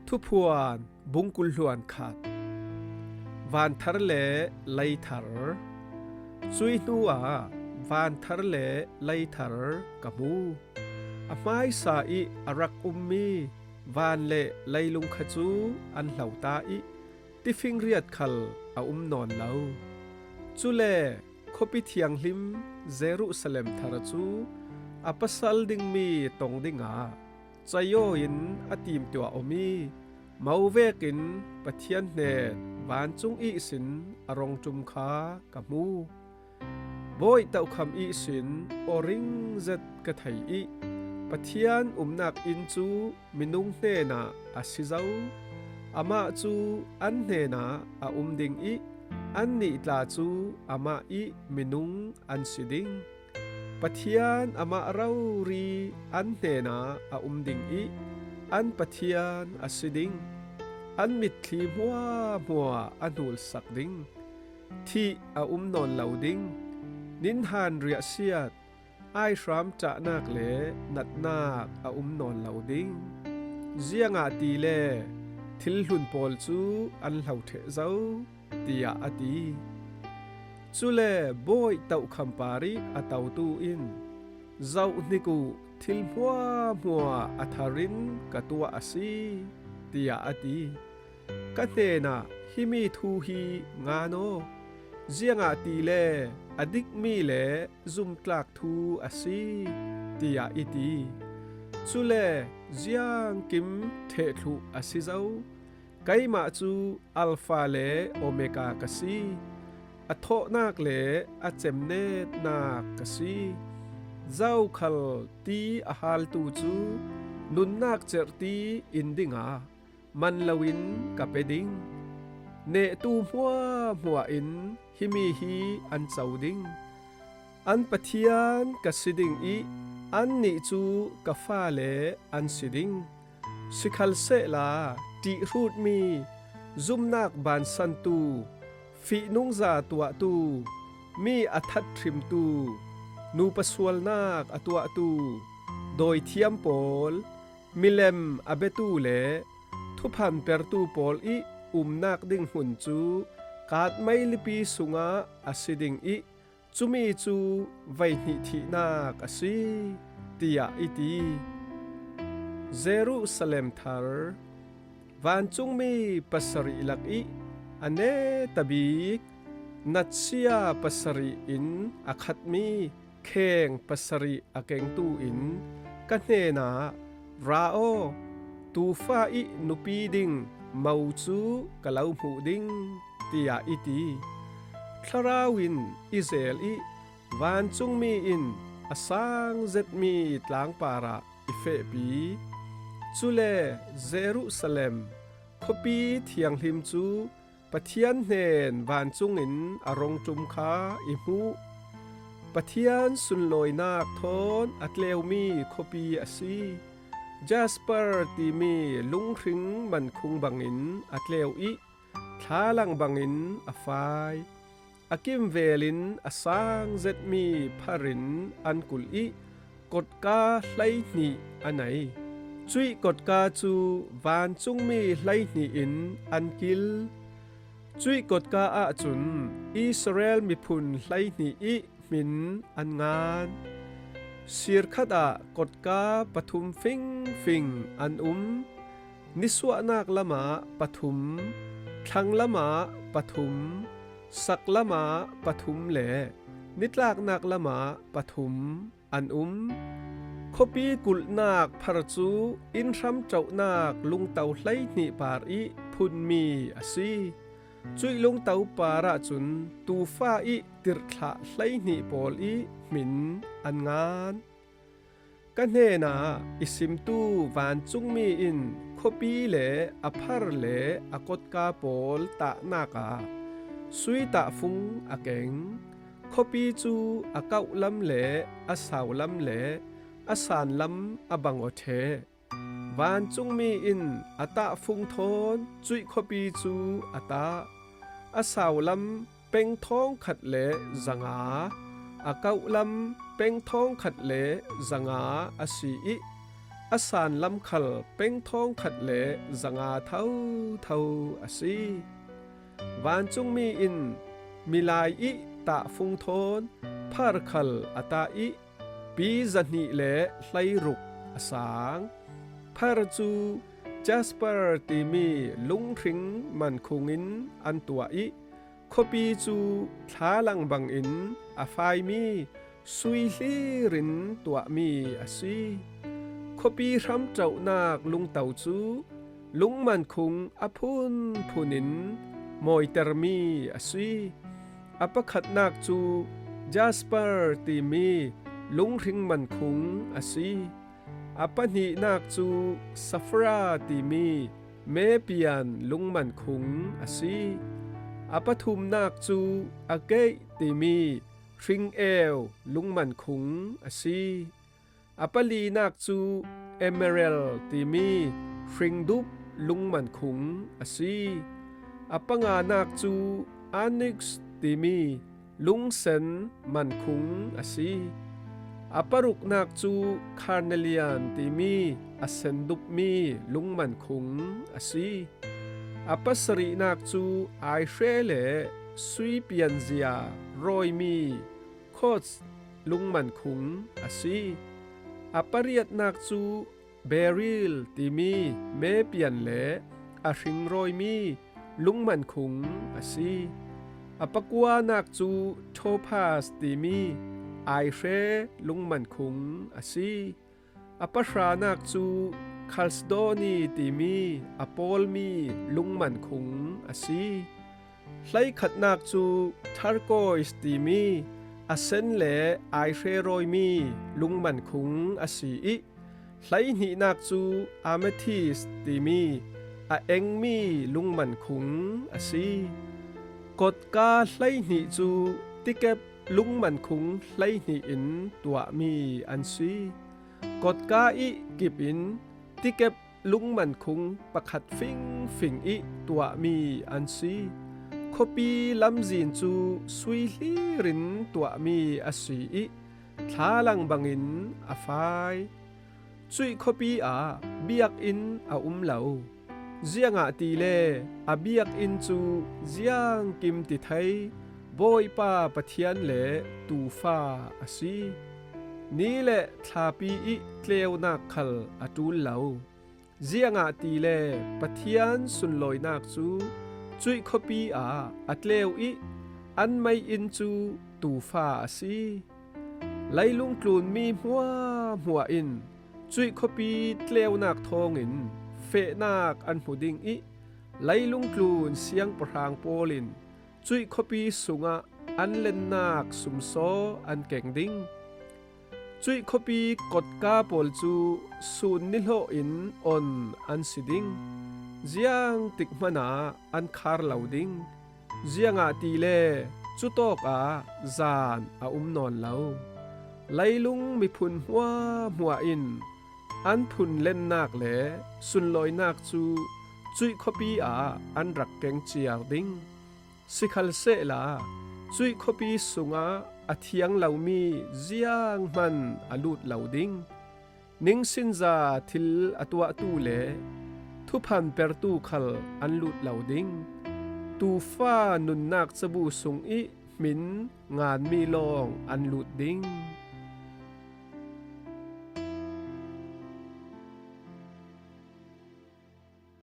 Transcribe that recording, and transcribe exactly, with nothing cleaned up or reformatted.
Thuphuan bung kul hluan khat. Vanthar le leithar. Cui hnuah vanthar le leithar ka hmu. A hmaisa ih a rak ummi van le leilung kha cu an hlo ta ih tifingriat khal a um nawn lo. Cule khuapi thianghlim Jerusalem thar cu a pasal dingmi tong dingah cai aw in a timtuah aw mi mo vekin Pathian hnen vancung ihsin a rong ṭum kha ka hmu. Bawi tokham ihsin aw ringzet ka thei ih Pathian umnak inn cu minung hnenah a si zo. Amah cu an hnenah a um ding ih annih tla cu amah ih minung an si ding. Pathian amah rori an hnenah a um ding ih an Pathian a si ding. An mitthli hmuahhmuah a hnulsak ding. Thih a um nawn lo ding. Ninhan riahsiat, aihram ṭahnak le natnak a um nawn lo ding. Ziangahtile thilhlun pawl cu an hlo ṭheh zo, tiah a ti. Cule bawi tokham par ih a totu in, zohhnik uh, thil hmuahhmuah a thar in ka tuah a si, tiah a ti. Ka hnenah himi thu hi ngan aw, ziangahtile a dikmi le zumtlak thu a si, tiah i ti. Cule ziangkim ṭheh thluh a si zo. Keimah cu Alfa le Omega ka si, a thawhnak le a cemnetnak ka si. Zokhal ti a haltu cu nunnak cerhti in dingah man loin ka pe ding. Nehtu hmuahhmuah in himi hi an co ding. An Pathian ka si ding ih annih cu ka fale an si ding. Sikhalsehla ṭihhrutmi, zumnak bansantu, fihnungza tuahtu, mi a thathrimtu, nupa sualnak a tuahtu, dawithiam pawl, milem a biatu le thuphan pertu pawl ih umnak ding hmun cu kaatmei lipi sungah a si ding ih cumi cu veihnih thihnak a si, tiah i ti. Jerusalem thar. Vancungmi pasarih lakih a neta bik, natsia pasarih in a khatmi kheng pasarih a kengtu in ka hnenah, "Ra aw, tuufa ih nupi ding mo cu ka lo hmuh ding," tiah i ti. Thlarau in i zel ih vancungmi in a sang zetmi tlang parah i fehpi. Cule Jerusalem khuapi thianghlim cu Pathian hnen vancung in a rong ṭum kha i hmuh. Pathian sunlawinak thawn a tleumi khuapi a si. Jasper timi lunghring mankhung bangin a tleu ih thlalang bangin a fai. A kimvelin a sang zetmi phar in an kulh ih kotka hleihnih a nei. Cuih kotka cu vancungmi hleihnih in an kil. Cuih kotka ahcun Israel miphun hleihnih ih hmin an ngan. Sir khat ah kotka pathum fingfing an um. Nisuahnak lamah pathum, thlanglam ah pathum, saklam ah pathum le nitlaknak lamah pathum an um. Khuapi kulhnak phar cu innhram ṭohnak lungto hleihnih par ih phunmi a si. Cuih lungto parah cun tuufa ih tirhthlah hleihnih pawl ih hmin an ngan. Ka hnenah i simtu vancungmi in khuapi le a phar le a kotka pawl tahnak ah sui tahfung a keng. Khuapi cu a kauhlam le a saulam le a sanlam a bang aw ṭheh. Vancungmi in a tahfung thawn cuih khuapi cu a tah. A saulam peng thawngkhat le zanga, a kauhlam peng thawngkhat le zanga a si ih a sanlam khal pengthawng khat le zanga thotho a si. Vancungmi in milai ih tahfung thawn phar khal a tah ih, pi zahnih le hleiruk a sang. Phar cu jasper timi lunghring mankhung in an tuah ih, khuapi cu thlalang bangin a faimi sui hlir in tuahmi a si. Khuapi hramṭohnak lungto cu lungmankhung a phunphun in mawitermi a si. A pakhatnak cu jasper timi lunghring mankhung a si. A pahnihnak cu safra timi mepian lungmankhung a si. A pathumnak cu agate timi hringeu lungmankhung a si. A palinak cu emerald timi hringdup lungmankhung a si. A panganak cu onyx timi lungsen mankhung a si. A paruknak cu carnelian timi a sendupmi lungmankhung a si. A pasarihnak cu aihre le sui pianzia rawimi quartz lungmankhung a si. A pariatnak cu beryl timi mepian le a hring rawimi lungmankhung a si. A pakuanak cu topaz timi aihre lungmankhung a si. A pahranak cu chalcedony timi a pawlmi lungmankhung a si. Hleikhatnak cu turquoise timi a sen le aihre rawimi lungmankhung a si ih, hleihnihnak cu amethyst timi a engmi lungmankhung a si. Kotka hleihnih cu tikep lungmankhung hleihnih in tuahmi an si. Kotka ih kip in tikep lungmankhung pakhat fingfing ih tuahmi an si. Khuapi lamzin cu sui hlir in tuahmi a si ih, thlalang bangin a fai. Cuih khuapi ah biakinn a um lo, ziangahtile a biakinn cu ziangkim ti thei Bawipa Pathian le tuufa a si. Ni le thlapi ih tleunak khal a ṭul lo, ziangahtile Pathian sunlawinak cu cuih khuapi ah a tleu ih an meiinn cu tuufa a si. Leilung tlunmi hmuahhmuah in cuih khuapi tleunak thawngin fehnak an hmu ding ih, leilung tlun siangpahrang pawl in cuih khuapi sungah an lennak sumsaw an keng ding. Cuih khuapi kotka pawl cu sun nihlawh in on an si ding. Ziangtik hmanah an khar lo ding, ziangahtile cutawkah zan a um nawn lo. Leilung miphun hmuahhmuah in an phunlennak le sunlawinak cu cuih khuapi ah an rak keng ciar ding. Sikhalsehla cuih khuapi sungah a thiang lomi zianghman a lut lo ding. Ningsinza thil a tuahtu le thuphan pertu khal an lut lo ding. Tuufa nunnak cabu sung ih hmin nganmi lawng an lut ding.